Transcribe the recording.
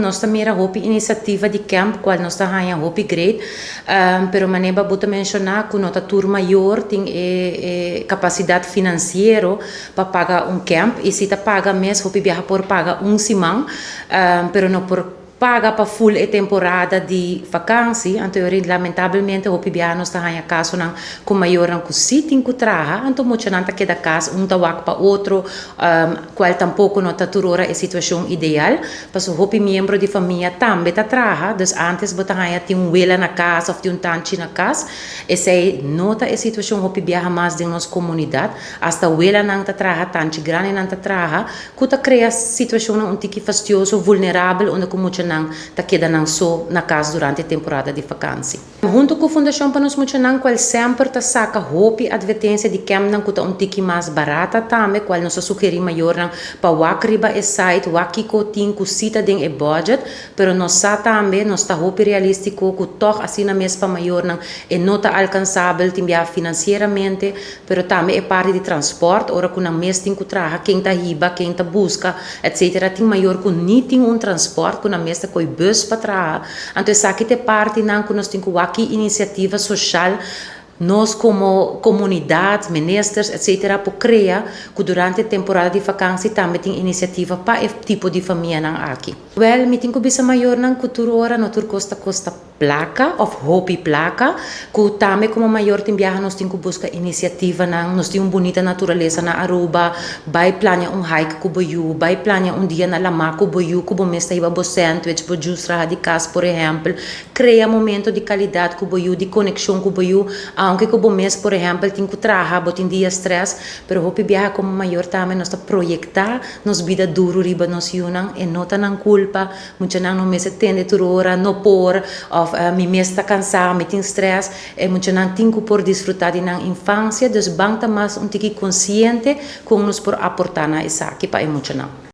Nos ta mira hopi iniciativa di camp, cual nos ta haya hopi great. Pero manera bo ta menciona cu no ta tur mayor tin e capacidad financiero pa paga un camp. Y si ta paga mes, hopi biaha por paga un siman, pero no por paga pa full e temporada di vakantie. Anto lamentablemente hopi biaha nos ta haya casonan cu mayornan cu si tin cu traha, anto muchanan ta keda cas, un ta wak pa otro, cual tampoco no ta tur ora e situacion ideal. Paso hopi miembro di famia tambe ta traha, dus antes bo ta haya tin un wela na cas of tin un tanchi na cas. Esey no ta e situacion hopi biaha mas den nos comunidad. Hasta welanan ta traha, tanchi grandinan ta traha, cu ta crea situacionnan un tiki fastioso, vulnerabel, unda cu muchanan ta keda nan so na cas durante temporada di vakantie. Hunto cu Fundacion pa Nos Muchanan, cual semper ta saca hopi advertencia di campnan cu ta un tiki mas barata tambe, cual nos ta sugeri mayornan pa wak riba e site, wak kico tin cu si ta den e budget, pero nos sa tambe, nos ta hopi realistico cu toch asina mes pa mayornan e no ta alcansabel tin biaha financieramente, pero tambe e parte di transport, ora cu nan mes tin cu traha, ken ta hiba, ken ta busca, etc. Tin mayor cu ni tin un transport, cu nan mes ta coy bus pa traha. Anto esaki ta e partinan cu nos tin cu wak iniciativa social, nos como comunidad, ministers, etc. por crea cu durante temporada di vakantie tambe tin iniciativa pa e tipo di famianan aki. Wel, mi tin cu bisa mayornan cu tur ora no tur cos ta costa placa of hopi placa, cu tambe como mayor tin biaha nos tin cu busca iniciativanan. Nos tin un bunita naturalesa na Aruba, bay plania un hike cu bo yiu, bay plania un dia na lama cu bo yiu, cu bo mes ta hiba bo sandwich, bo juice traha di cas, por ehempel. Crea momento di calidad cu bo yiu, di conexion cu bo yiu, aunke cu bo mes, por ehempel, tin cu traha, bo tin dia stress, pero hopi biaha como mayor tambe nos ta proyecta nos bida duro riba nos yiunan e no ta nan culpa. Muchanan no mester tende tur ora "no por" of "mi mes ta cansa, mi tin stress". E muchanan tin cu por disfruta di nan infancia, dus ban ta mas un tiki consciente con nos por aporta na esaki pa e muchanan.